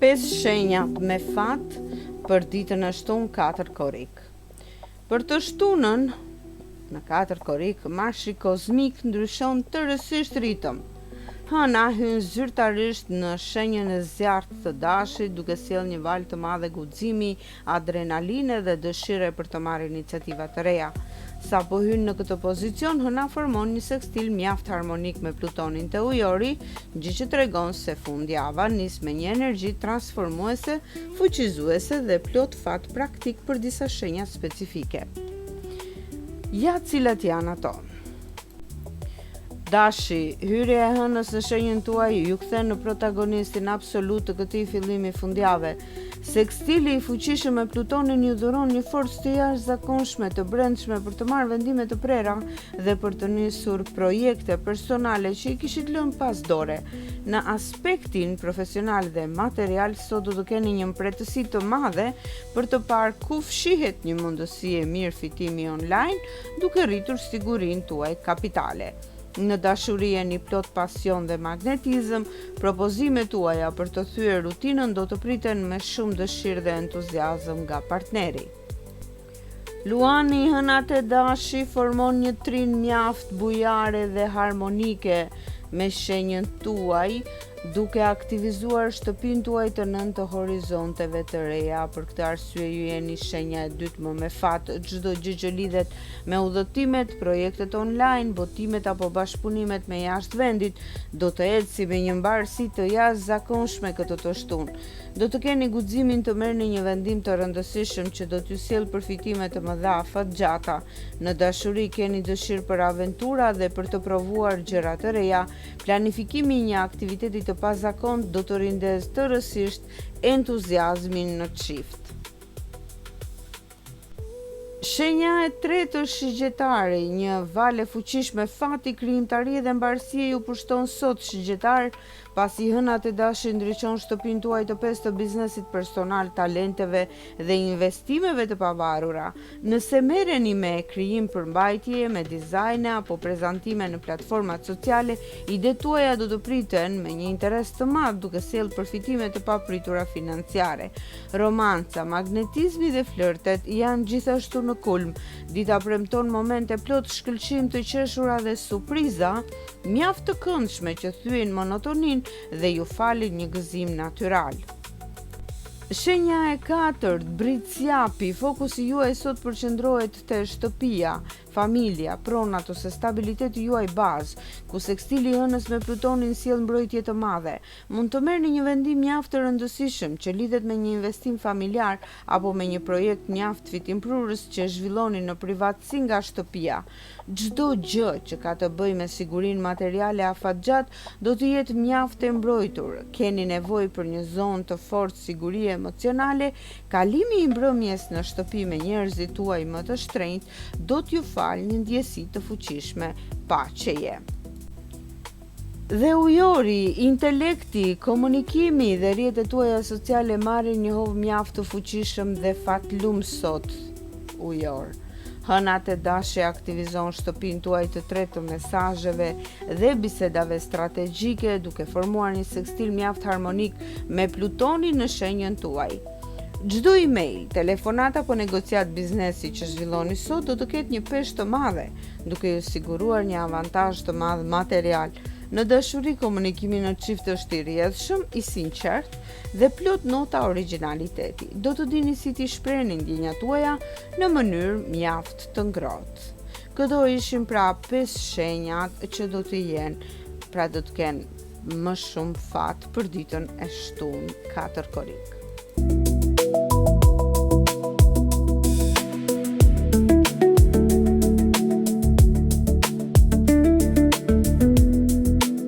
Pesë shenjat me fat për ditën e shtunë 4 korrik. Për të shtunën, në 4 korrik, marshi kozmik ndryshon tërësisht ritëm. Hëna hyn zyrtarisht në shenjën e zjarrtë të Dashit, duke sjellë një valë të madhe guximi, adrenaline dhe dëshire për të marrë iniciativa të reja. Sapo hyn në këtë pozicion, Hëna formon një sekstil mjaft harmonik me Plutonin te Ujori, gjë që tregon se fundjava nis me një energji transformuese, fuqizuese dhe plot fat praktik për disa shenja specifike. Ja cilat janë ato. Dashi, hyrja e hënës në shenjën tuaj ju kthen në protagonistin absolut të këtij fillimi fundjave. Sekstili i fuqishëm me Plutonin ju dhuron një forcë të jashtëzakonshme të brendshme për të marrë vendime të prera dhe për të nisur projekte personale që i kishit lënë pas dore. Në aspektin profesional dhe material sot do të keni një mprehtësi të madhe për të parë ku fshihet një mundësi e mirë fitimi online, duke rritur sigurinë tuaj kapitale. Në dashuri jeni plot pasion dhe magnetizëm, propozimet tuaja për të thyer rutinën do të priten me shumë dëshirë dhe entuziazëm nga partneri. Luani, Hëna te Dashi formon një trin mjaft bujare dhe harmonike me shenjën tuaj, duke aktivizuar shtëpinë tuaj të nëntë të horizonteve të reja. Për këtë arsye ju jeni shenja e dytë më me fat. Çdo gjë që lidhet me udhëtimet, projektet online, botimet apo bashkëpunimet me jashtë vendit, do të ecë me një mbarësi të jashtëzakonshme këtë të shtunë. Do të keni guximin të merrni një vendim të rëndësishëm që do t'ju sjellë përfitime të mëdha afatgjata. Në dashuri keni dëshirë për aventura dhe për të provuar gjëra të reja, Planifikimi i një aktiviteti të pazakontë do të rindezë tërësisht entuziazmin në çift. Shenja e tretë është Shigjetari, një valë e fuqishme fati, krijimtarie dhe mbarësie ju pushton sot, Shigjetar, pasi Hëna te Dashi ndriçon shtëpinë tuaj të pestë të biznesit personal, talenteve dhe investimeve të pavarura. Nëse merreni me krijim përmbajtjeje, me dizajne apo prezantime në platformat sociale, idetë tuaja do të priten me një interes të madh duke sjellë përfitime të papritura financiare. Romanca, magnetizmi dhe flirtet janë gjithashtu në kulm. Dita premton momente plot shkëlqim të qeshura dhe surpriza mjaft të këndshme që thyejnë monotoninë dhe ju falin një gëzim natyral. Shenja e katërt, Bricjapi, fokusi juaj sot përqendrohet te shtëpia, familja, pronat ose stabiliteti juaj bazë, ku sekstili i Hënës me Plutonin sjell mbrojtje të madhe. Mund të merrni një vendim mjaft të rëndësishëm që lidhet me një investim familjar apo me një projekt mjaft fitimprurës që e zhvilloni në privatësi nga shtëpia. Çdo gjë që ka të bëjë me sigurinë materiale afatgjatë do të jetë mjaft e mbrojtur. Keni nevojë për një zonë të fortë sigurie emocionale, kalimi i mbrëmjes në shtëpi me njerëzit tuaj më të shtrenjtë do t'ju falë një ndjesi të fuqishme paqeje. Dhe Ujori, intelekti, komunikimi dhe rrjetet tuaja sociale marrin një hov mjaft të fuqishëm dhe fatlum sot, Ujor. Hëna te Dashi aktivizon shtëpinë tuaj të tretë të mesazheve dhe bisedave strategjike, duke formuar një sekstil mjaft harmonik me Plutonin në shenjën tuaj. Çdo email, telefonatë apo negociatë biznesi që zhvilloni sot do të ketë një peshë të madhe, duke ju siguruar një avantazh të madh material. Në dashuri, komunikimi në çift është i rrjedhshëm, i sinqertë dhe plot nota origjinaliteti. Do të dini si t'i shprehni ndjenjat tuaja në mënyrë mjaft të ngrohtë. Këto ishin pra pesë shenjat që do të jenë, pra do të kenë më shumë fat për ditën e shtunë 4 korrik.